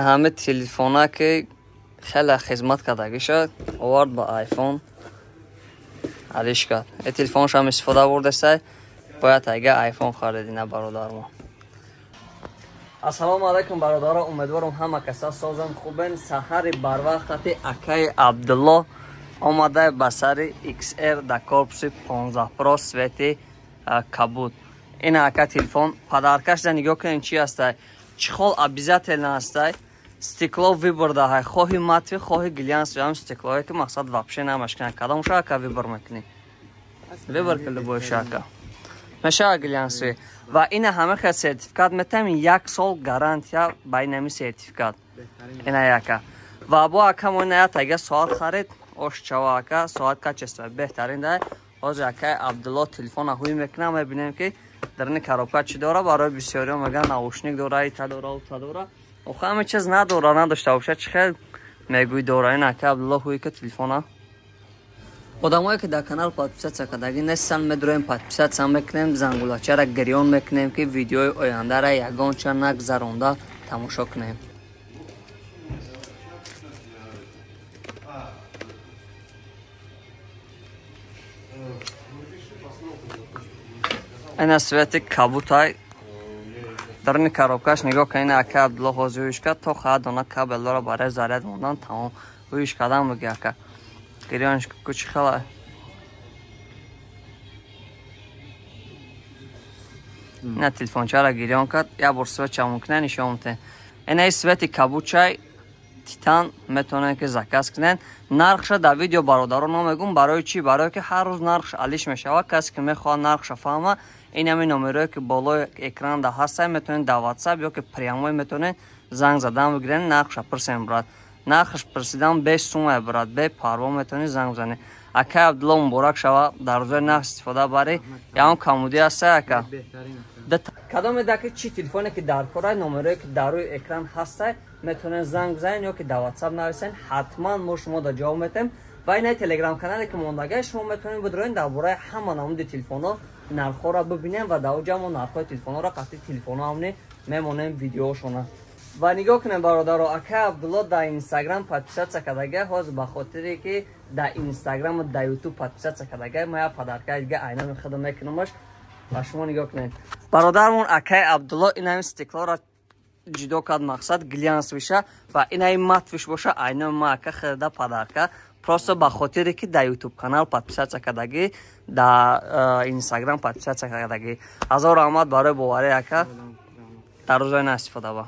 Ҳама телефона ки хеле хизмат кардагӣ шуд, овард ба айфон алиш кард. Э телефоншам истифода бурдесай, бояд айга айфон харидӣ на бародармо. Ассалому алайкум бародаро, умедворам ҳама каса созам хубен. Саҳари барвақтати акаи Абдулло омада ба сари XR да корпуси 15 Pro свети кабуд. Ин ака телефон падаркаш да нигоҳ кунем чи ҳастай. Чехол обязательно ҳастай. Стекло выбор даҳай, хоҳи матви, хоҳи глянсви, ҳам стеклое ки мақсад вообще намашкана. Кадом ша ака выбор мекунӣ? Выбор ки любой ша ака. Мешава глянсви. Ва ина ҳама хел сертификат метаем, як сол гарантия ба инами сертификат. Ина яка. Ва бо ака мо ина ятага соат харид, ош чава ака, соат качество беҳтарин дай. Ҳозир акаи Абдулло телефона ҳуй мекунам, мебинем ки дарни коробка чӣ дора. Барои бисёриҳо мегӯянд наушник дора, ита дора, ута дора. Охо ҳама чиз надора, надошта бошад, чӣ хел мегӯй дора. Ин ака Абдулло ҳуй ка телефона. Одамое ки дар канал подписатсия кардагӣ нестанд, медроем подписатсия мекунем, зангулачара гирён мекунем, ки видеои ояндара ягонча нагзаронда тамошо кунем. Ина свети кабутай дарни коробкаш нигоҳ кунед. Ака Абдулло ҳозир ҳуиш кард, то хоҳад дона кабеллоро барои заряд мондан тамом ҳуиш кардан меги ака. Гирёнш кучи хела. Ина телефончаро гирён кард, як бор свет чамон кунед, нишон метаҳем. Ина свети кабучай титан метавонед ки заказ кунед. Нархша дар видео бародаро намегум. Барои чӣ? Барое ки ҳар рӯз нархш алиш мешавад. Касе ки мехоҳад нархша фаҳма, ин ҳамин номерое ки болои экран да ҳастанд, метавонед дар WhatsApp ё ки прямой метавонед занг задан бигиред, нархша пурсем брат. Нархш пурсидан беш сумае брат, бепарво метавонед занг бизанед. Акаи Абдулло муборак шава, дар рӯзои нарх истифода барӣ. Ягон камудӣ ҳаста ака? Кадоме да ки чӣ телефоне ки дар корай, номерое ки дар рӯи экран ҳастай, метавонед занг бизанед ё ки дар WhatsApp нависед, ҳатман мо шумо да ҷавоб метаҳем. Ва инаи телеграм канале ки мондагай, шумо метавонед бидроед дар бораи ҳама намуди телефонҳо нархҳоро бибинем ва дар оҷа мо нархҳои телефонҳоро қатъи телефонҳо ҳамни мемонем видеошона. Ва нигоҳ кунем бародаро, акаи Абдулло дар Инстаграм подписатсия кардагай. Ҳозир ба хотире ки дар Инстаграму дар Ютуб подписатсия кардагай, ма як падаркаи дига айнами худам мекунамаш. Ва шумо нигоҳ кунед бародармон акаи Абдулло инами стеклоро ҷудо кард, мақсад глянсвиша ва инаи матвиш боша, айнами ма ака хида падарка. Просто ба хотире ки дар Ютуб канал подписатсия кардагӣ, дар Инстаграм подписатсия кардагӣ. Ҳазор раҳмат барои боварӣ ака, дар рӯзои на истифода ба.